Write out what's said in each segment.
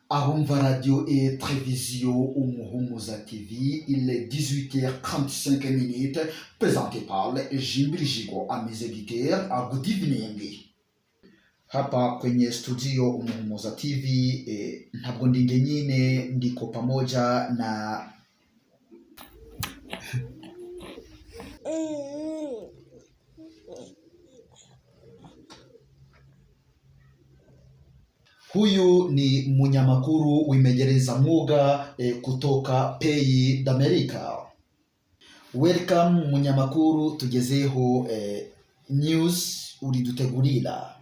Abumva radio et télévision Umuhumuza TV, il est 18h35 minutes, présenté par Jimbiri Jigo, amis auditeurs, good evening. Hapa kwenye studio Umuhumuza TV, ntabwo ndi njyenyine, ndiko pamoja na huyu ni munyamakuru wimenyereza mwuga kutoka Pays d'Amerika. Welcome munyamakuru, tugezeho news uridutegurira.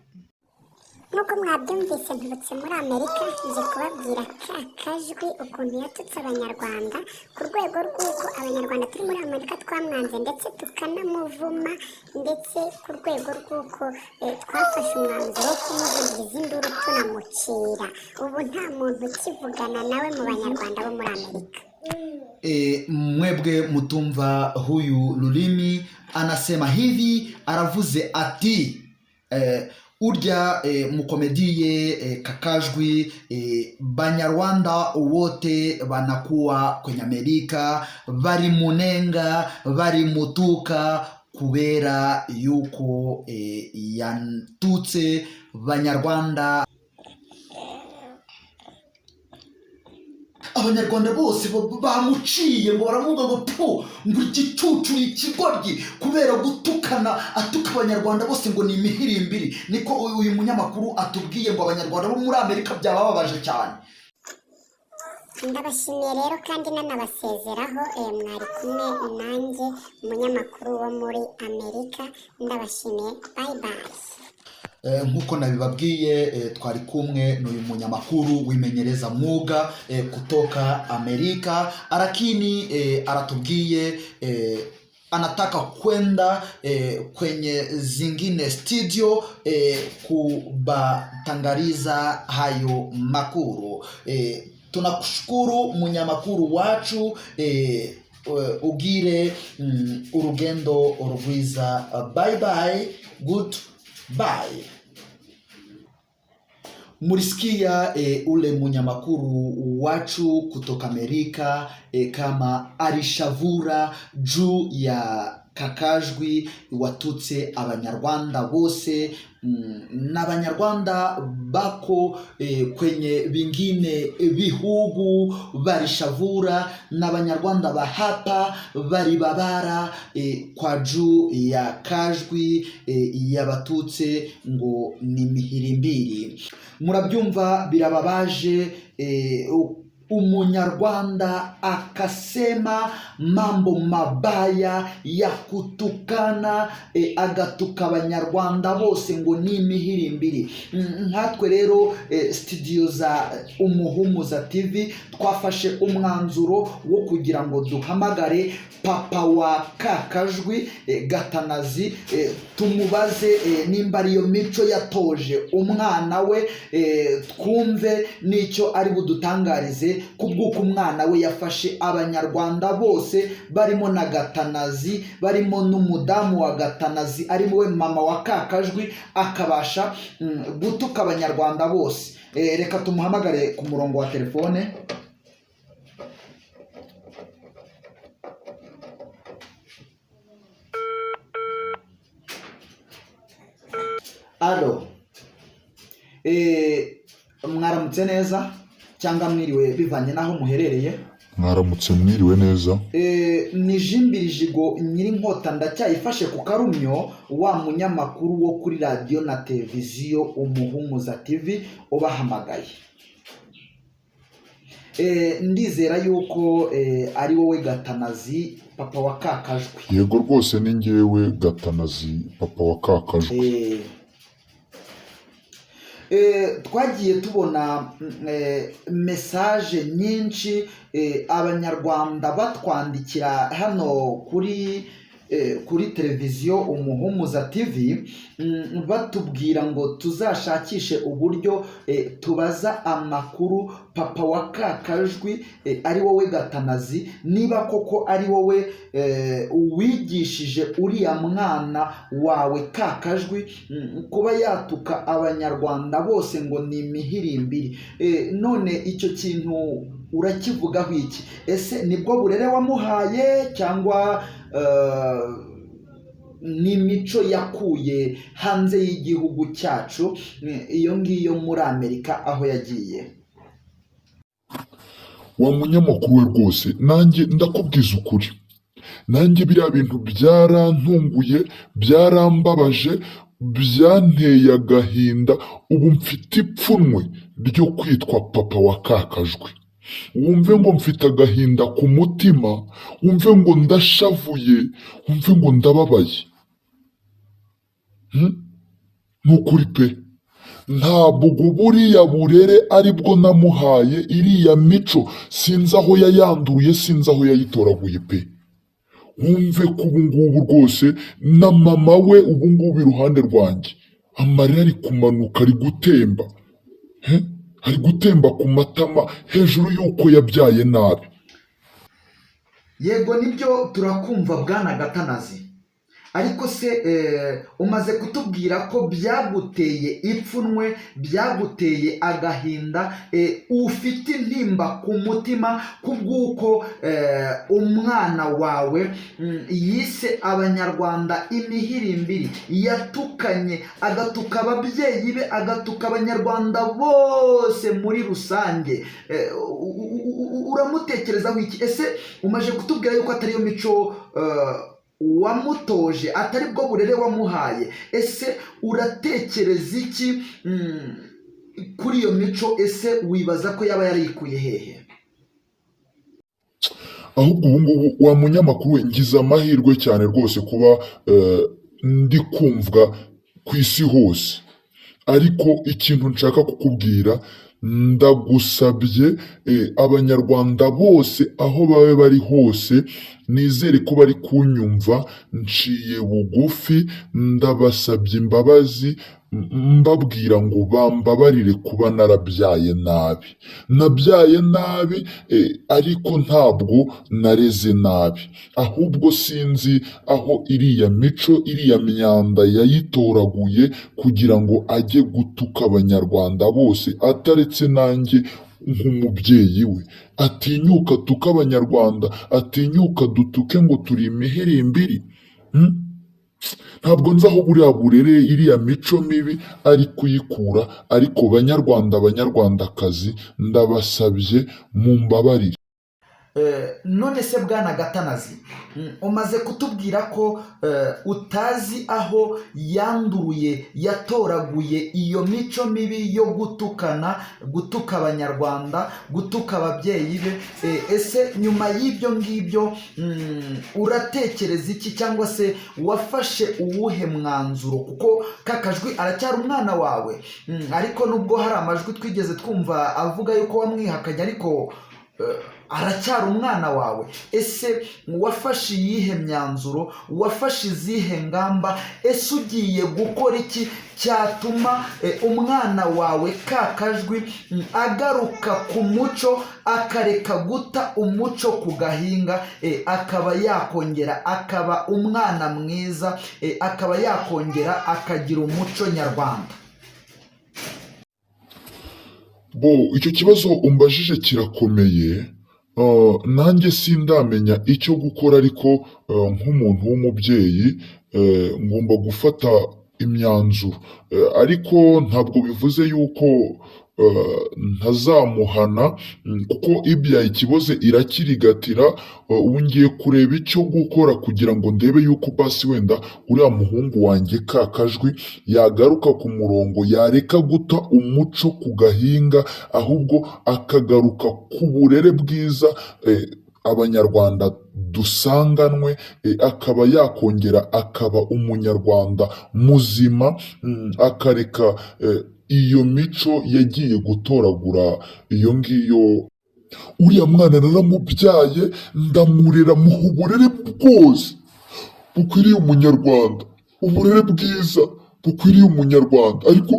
Nk'uko mwabyumvise, nturutse muri Amerika, nje kubabwira ka kajwi ukuntu yatutse Abanyarwanda ku rwego rw'uko Abanyarwanda turi muri Amerika twamwanze, ndetse tukanamuvuma, ndetse ku rwego rw'uko twafashe umwanzuro wo kumuvugiriza induru tunamucira. Ubu nta muntu ukivugana nawe mu Banyarwanda bo muri Amerika. Mwebwe mutumva huyu lulimi anasema hivi, aravuze ati urya mukomediye Kakajwi, Banyarwanda wote banakuwa kwenye Amerika barimunenga, barimutuka kubera yuko yantutse Banyarwanda. Abanyarwanda bose bamuciye ngo baravuga ngo pu, ngo igicucu ni ikigoryi, kubera gutukana, atuka Abanyarwanda bose ngo ni imihirimbiri. Niko uyu munyamakuru atubwiye ngo Abanyarwanda bo muri Amerika byabababaje cyane. Ndabashimiye rero kandi nanabasezeraho. Mwari kumwe nanjye, umunyamakuru wo muri Amerika. Ndabashimiye, bye bye. Nk'uko nabibabwiye, twari kumwe n'uyu munyamakuru wimenyereza mwuga kutoka Amerika, lakini aratubwiye anataka kwenda kwenye zingine studio kubatangariza hayo makuru. Tunakushukuru munyamakuru wacu, ugire urugendo rwiza. Bye bye, good bye. Mulisikia ule munyamakuru wachu kutoka Amerika, kama alishavura juu ya Kakajwi watutse Abanyarwanda bose, n'Abanyarwanda bako kwenye vingine bihugu barishavura, n'Abanyarwanda bahapa baribabara kwa juu ya Kajwi yabatutse ngo ni mihirimbiri. Murabyumva, birababaje, Umunyarwanda akasema mambo mabaya ya kutukana, agatuka Abanyarwanda bose ngo ni imihirimbiri. Nkatwe rero studio za Umuhumuza TV twafashe umwanzuro wo kugira ngo duhamagare papa wa Kakajwi, Gatanazi, tumubaze nimba ariyo mico yatoje umwana we, twumve n'icyo ari budutangarize kubw'uko umwana we yafashe Abanyarwanda bose barimo na Gatanazi, barimo n'umudamu wa Gatanazi ari we mama wa Kakajwi, akabasha gutuka Abanyarwanda bose. Reka tumuhamagare ku murongo wa telefone. Alo, mwaramutse neza cyangwa mwiriwe bivanye n'aho muherereye. Mwaramutse, mwiriwe neza. Ni Jimbirijigo Nyirinkota ndacyayifashe ku karumyo, wa munyamakuru wo kuri radiyo na televiziyo Umuhumuza TV ubahamagaye. Ndizera yuko ari wowe Gatanazi, papa wa Kakajwi. Yego rwose, ni njyewe Gatanazi, papa wa Kakajwi. Twagiye tubona message nyinshi, Abanyarwanda batwandikira hano kuri kuri televiziyo Umuhumuza TV, batubwira ngo tuzashakishe uburyo tubaza amakuru papa wa Kakajwi, ari wowe Gatanazi, niba koko ari wowe wigishije uriya mwana wawe Kakajwi kuba yatuka Abanyarwanda bose ngo ni imihirimbiri. None icyo kintu urakivugaho iki? Ese nibwo burere wamuhaye cyangwa ni imico yakuye hanze y'igihugu cyacu, iyo ngiyo muri Amerika aho yagiye? Wa munyamakuru we, rwose nanjye ndakubwiza ukuri, nanjye biriya bintu byarantunguye, byarambabaje, byanteye agahinda. Ubu mfite ipfunwe ryo kwitwa papa wa Kakajwi. Wumve ngo mfite agahinda ku mutima, wumve ngo ndashavuye, wumve ngo ndababaye. Ni ukuri pe, ntabwo buriya burere ari bwo namuhaye. Iriya mico sinzi aho yayanduye, sinzi aho yayitoraguye pe. Wumve ko ubu ngubu rwose na mama we ubu ngubu iruhande rwanjye amarira ari kumanuka, ari gutemba. He? Ari gutemba ku matama hejuru y'uko yabyaye nabi. Yego, nibyo, turakumva bwana Gatanazi. Ariko se umaze kutubwira ko byaguteye ipfunwe, byaguteye agahinda, ufite intimba ku mutima kubw'uko umwana wawe yise Abanyarwanda imihirimbiri, yatukanye, agatuka ababyeyi be, agatuka Abanyarwanda bose muri rusange. Uramutekerezaho iki? Ese umaze kutubwira yuko atariyo mico wamutoje, atari bwo burere wamuhaye, ese uratekereza iki kuri iyo mico? Ese wibaza ko yaba yarayikuye hehe? Ahubwo ubu ngubu, wa munyamakuru we, ngize amahirwe cyane rwose kuba ndi kumvwa ku isi hose. Ariko ikintu nshaka kukubwira, ndagusabye, Abanyarwanda bose aho babe bari hose, nizere ko bari kunyumva, nciye bugufi, ndabasabye imbabazi, mbabwira ngo bambabarire kuba narabyaye nabi. Nabyaye nabi, ariko ntabwo nareze nabi. Ahubwo sinzi aho iriya mico, iriya myanda yayitoraguye kugira ngo ajye gutuka Abanyarwanda bose ataretse nanjye nk'umubyeyi we. Atinyuka atuka Abanyarwanda, atinyuka dutuke ngo turi imihirimbiri. Ntabwo nzi aho buriya burere, iriya mico mibi ari kuyikura. Ariko Banyarwanda, Banyarwandakazi, ndabasabye mumbabarire. None se bwana Gatanazi, umaze kutubwira ko utazi aho yanduye, yatoraguye iyo mico mibi yo gutukana, gutuka Abanyarwanda, gutuka ababyeyi be. Ese nyuma y'ibyo ngibyo uratekereza iki, cyangwa se wafashe uwuhe mwanzuro? Kuko Kakajwi aracyari umwana wawe, ariko nubwo hari amajwi twigeze twumva avuga yuko wamwihakanye, ariko aracyari umwana wawe. Ese wafashe iyihe myanzuro? Wafashe izihe ngamba? Ese ugiye gukora iki cyatuma umwana wawe Kakajwi agaruka ku muco, akareka guta umuco ku gahinga, akaba yakongera akaba umwana mwiza, akaba yakongera akagira umuco nyarwanda? Bo, icyo kibazo umbajije kirakomeye. Nanjye sindamenya icyo gukora, ariko nk'umuntu w'umubyeyi ngomba gufata imyanzuro. Ariko ntabwo bivuze yuko ntazamuhana, kuko ibyaye ikiboze irakirigatira. Ubu ngiye kureba icyo gukora kugira ngo ndebe yuko basi wenda uriya muhungu wanjye Kakajwi yagaruka ku murongo, yareka guta umuco ku gahinga, ahubwo akagaruka ku burere bwiza Abanyarwanda dusanganwe, akaba yakongera akaba Umunyarwanda muzima, akareka iyo mico yagiye gutoragura iyo ngiyo. Uriya mwana naramubyaye, ndamurera, muha uburere bwose. bukwiriye umunyarwanda, uburere bwiza bukwiriye umunyarwanda, ariko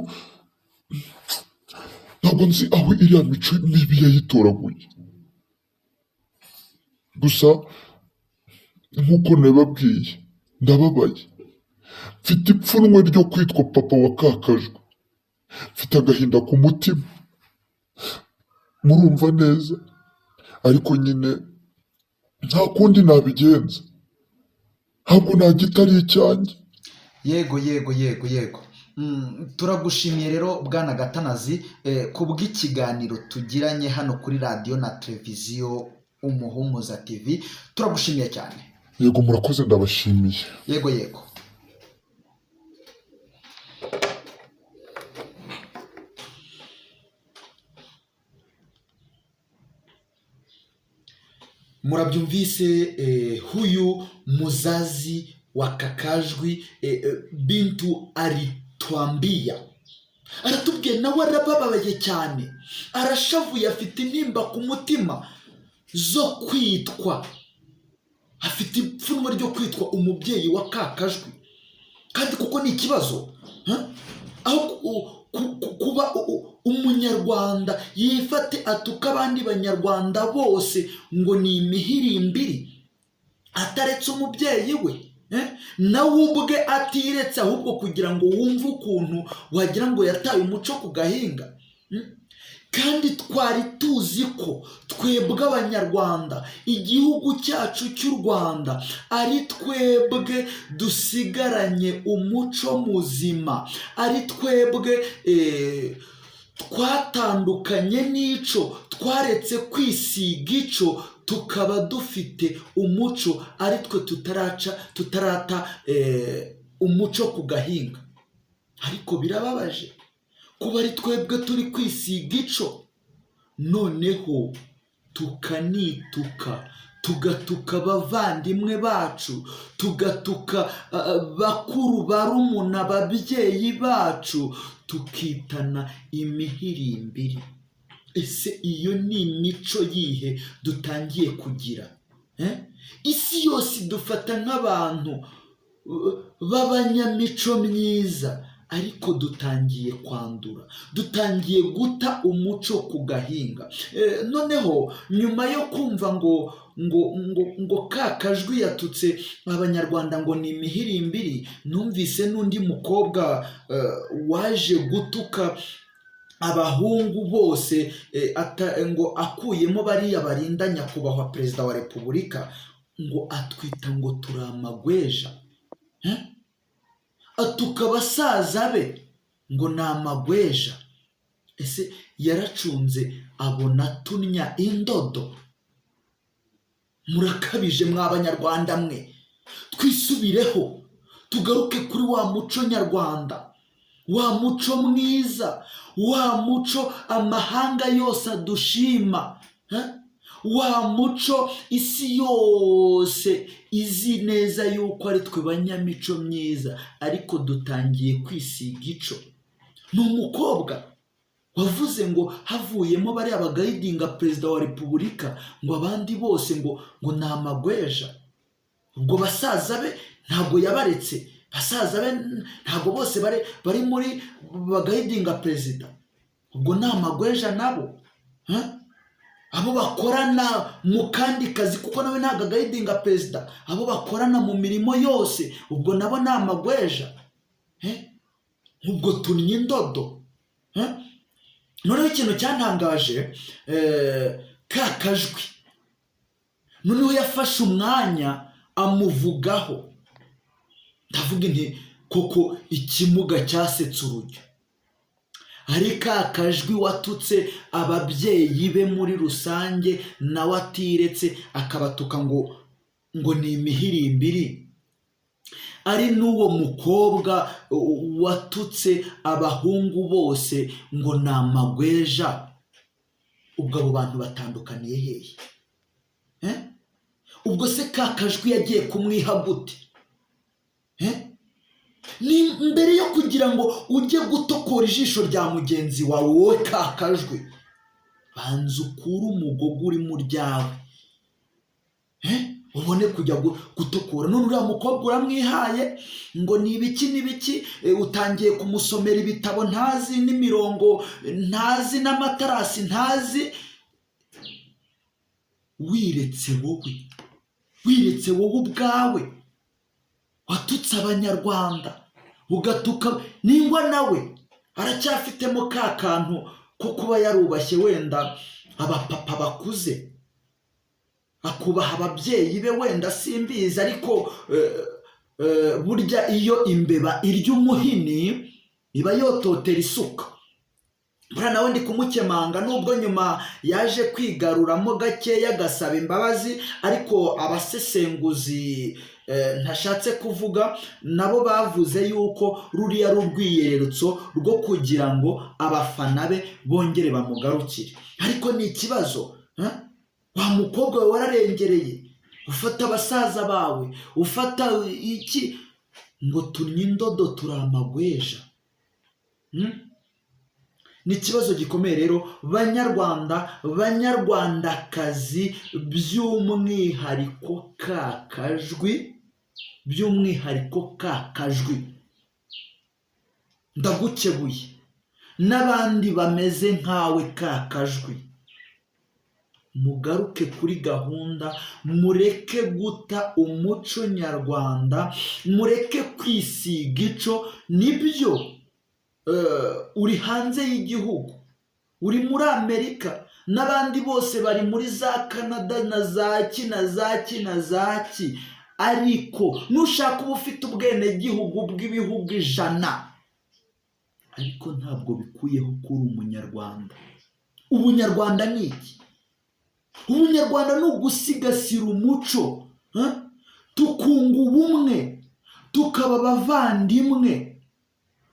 ntabwo nzi aho iriya mico mibi yayitoraguye. Gusa nk'uko nabibabwiye, ndababaye, mfite ipfunwe ryo kwitwa papa wa Kakajwi, mfite agahinda ku mutima, murumva neza, ariko nyine nta kundi nabigenza, ntabwo nagita ari icyanjye. Yego, yego, yego, yego. Turagushimiye rero bwana Gatanazi kubw'ikiganiro tugiranye hano kuri radiyo na televiziyo Umuhumuza TV. Turagushimiye cyane. Yego, murakoze, ndabashimiye. Yego, yego. Murabyumvise, huyu muzazi wa Kakajwi, Bintu aritwambia, aratubwiye nawe arababaye cyane, arashavuye, afite intimba ku mutima zo kwitwa, afite ipfunwe ryo kwitwa umubyeyi wa Kakajwi, kandi kuko ni ikibazo, ha? Aho kuba umunyarwanda yifate atuka abandi banyarwanda bose ngo ni imihirimbiri, ataretse umubyeyi we, nawe ubwe atiretse, ahubwo kugira ngo wumve ukuntu wagira ngo yataye umuco ku gahinga. Kandi twari tuzi ko twebwe abanyarwanda, igihugu cyacu cy'u Rwanda ari twebwe dusigaranye umuco muzima, ari twebwe twatandukanye n'ico, twaretse kwisiga ico, tukaba dufite umuco, ari twe tutarata umuco ku gahinga. Ariko birababaje kuba ari twebwe turi kwisiga ico, noneho tukanituka, tugatuka abavandimwe bacu, tugatuka bakuru, barumuna, ababyeyi bacu, tukitana imihirimbiri. Ese iyo ni imico yihe dutangiye kugira? Isi yose idufata nk'abantu b'abanyamico myiza, ariko dutangiye kwandura, dutangiye guta umuco ku gahinga. Noneho nyuma yo kumva ngo ngo ngo ngo Kakajwi yatutse abanyarwanda ngo ni imihirimbiri, numvise n'undi mukobwa waje gutuka abahungu bose, ngo akuyemo bariya barinda nyakubahwa perezida wa repubulika, ngo atwita ngo turi amagweja. Atuka basaza be ngo ni amagweja. Ese yaracunze abona tunya indodo? Murakabije mwa banyarwanda mwe, twisubireho, tugaruke kuri wa muco nyarwanda, wa muco mwiza, wa muco amahanga yose adushima, wa muco isi yose izi neza yuko ari twe banyamico myiza, ariko dutangiye kwisiga ico. Ni umukobwa wavuze ngo havuyemo bariya bagayidinga perezida wa repubulika, ngo abandi bose ngo ni amagweja. Ubwo basaza be ntabwo yabaretse, basaza be ntabwo bose bari muri bagayidinga perezida, ubwo ni amagweja nabo. Abo bakorana mu kandi kazi, kuko nawe ntabwo agayidinga perezida, abo bakorana mu mirimo yose, ubwo nabo ni amagweja. Ubwo tunnye indodo. Noneho ikintu cyantangaje, Kakajwi noneho yafashe umwanya amuvugaho. Ndavuga nti koko ikimuga cyasetse urujyo. Ari Kakajwi watutse ababyeyi be muri rusange, nawe atiretse akabatuka ngo ngo ni imihirimbiri. Ari n'uwo mukobwa watutse abahungu bose ngo ni amagweja. Ubwo abo bantu batandukaniye hehe? Ubwo se Kakajwi yagiye kumwiha gute? Ni mbere yo kugira ngo ujye gutokora ijisho rya mugenzi wawe, wowe Kakajwi, banza ukure umugogo uri mu ryawe. Ubone kujya gutukura. None uriya mukobwa uramwihaye ngo ni ibiki n'ibiki, utangiye kumusomera ibitabo ntazi, n'imirongo ntazi, n'amatarasi ntazi. Wiretse wowe, wiretse wowe ubwawe watutse Abanyarwanda, ugatuka ningwa, nawe aracyafitemo ka kantu ko kuba yarubashye wenda abapapa bakuze, akubaha ababyeyi be, wenda simbizi. Ariko burya iyo imbeba irya umuhini iba yototera isuka. Buriya nawe ndi kumukemanga, nubwo nyuma yaje kwigaruramo gakeya agasaba imbabazi. Ariko abasesenguzi ntashatse kuvuga nabo bavuze yuko ruriya ari urwiyererutso rwo kugira ngo abafana be bongere bamugarukire. Ariko ni ikibazo, eh? Wa mukobwa we, wararengereye, ufata abasaza bawe, ufata iki ngo tunye indodo, turi amagweja. Ni ikibazo gikomeye rero, Banyarwanda, Banyarwandakazi, by'umwihariko ka kajwi, by'umwihariko ka kajwi, ndagukebuye n'abandi bameze nkawe ka kajwi. Mugaruke kuri gahunda, mureke guta umuco nyarwanda, mureke kwisiga ico. Nibyo, uri hanze y'igihugu, uri muri Amerika, n'abandi bose bari muri za Canada na za ki na za ki na za ki. Ariko nushaka uba ufite ubwenegihugu bw'ibihugu 100, ariko ntabwo bikuyeho ko uri Umunyarwanda. Ubunyarwanda ni iki? Ubunyarwanda ni ugusigasira umuco, eh? Tukunga ubumwe, tukaba abavandimwe.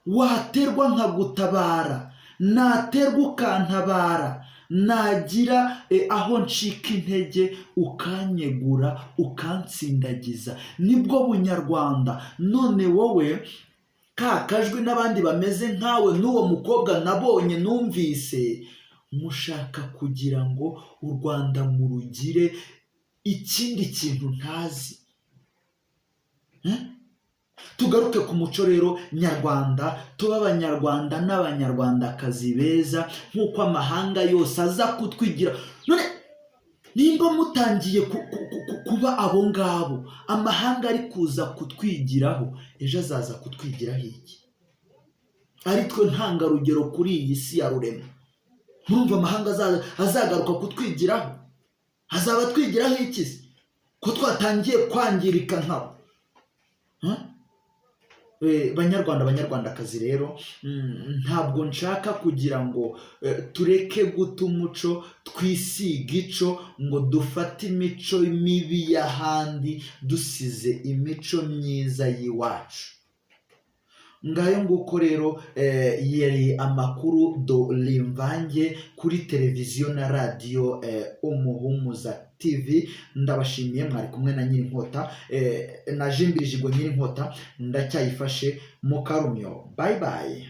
Waterwa nkagutabara, naterwa ukantabara, nagira aho ncika intege ukanyegura, ukansindagiza. Nibwo bunyarwanda. None wowe ka kajwi n'abandi bameze nkawe n'uwo mukobwa nabonye numvise, mushaka kugira ngo u Rwanda murugire ikindi kintu ntazi. Eh? Tugaruke ku muco rero nyarwanda, tube Abanyarwanda n'Abanyarwandakazi beza nk'uko amahanga yose aza kutwigira. None nimba mutangiye kuba abo ngabo amahanga ari kuza kutwigiraho, ejo azaza kutwigiraho iki, ari twe ntangarugero kuri iyi si ya rurema? Murumva amahanga azagaruka kutwigiraho, azaba atwigiraho iki se, ko twatangiye kwangirika nkabo? Huh? Banyarwanda, Banyarwandakazi rero, ntabwo nshaka kugira ngo tureke guta umuco, twisiga ico, ngo dufate imico mibi y'ahandi dusize imico myiza y'iwacu. Ngayo nguko rero, yari amakuru do rimvange kuri televiziyo na radiyo Umuhumuza TV. Ndabashimiye, mwari kumwe na Nyirinkota, na Jimbirijigo. Nyirinkota ndacyayifashe mu karumyo. Bye bye.